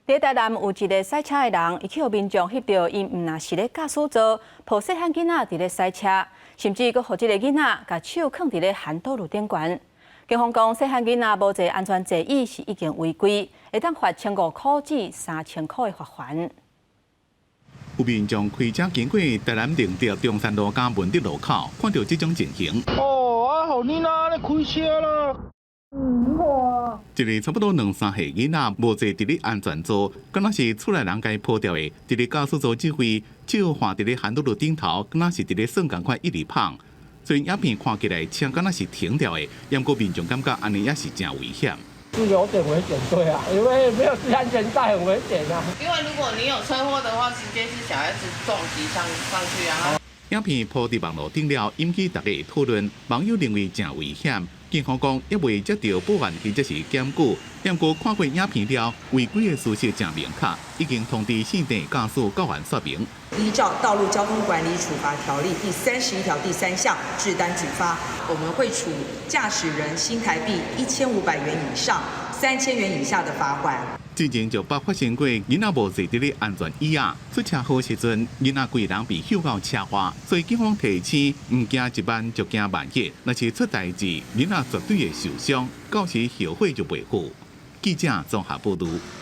佇台南有一個駛車的人，伊去予民眾翕著，伊毋但是咧駕駛座，抱細漢囡仔佇咧駛車，甚至閣予這個囡仔共手囥佇咧還道路頂懸。警方講，細漢囡仔無坐安全座椅是已經違規，會當罰1500塊至3000塊的罰鍰。有民眾開車經過台南寧德中山路佮文德路口，看著這種情形。哦，啊，予囡仔咧開車啦。一个差不多兩三歲囡仔無坐佇咧安全座，敢若是厝內人共伊抱著的，佇咧駕駛座指揮，手橫佇咧還道路頂頭，敢若是佇咧耍仝款一直碰。雖然影片看起來車敢若是停著的，毋過民眾感覺按呢也是誠危險。是有點危險，對啊，因為沒有繫安全帶很危險啊。因為如果你有車禍的話，直接是小孩子撞擊上去啊。影片鋪佇網路頂了，引起大家討論，網友認為誠危險。警方講，猶未接著報案或者是檢舉，毋過看過影片了，違規的事實誠明確，已經通知姓鄭駕駛到案說明。依照《道路交通管理處罰條例》第31條第3項，製單舉發，我們會處駕駛人新台幣1500元以上3000元以下的罰鍰。之前就捌發生過囡仔無坐佇咧安全椅仔，出車禍時陣，囡仔規人被搝到車外，所以警方提醒，毋驚一萬就驚萬一，若是出代誌，囡仔絕對會受傷，到時後悔就袂赴。記者綜合報導。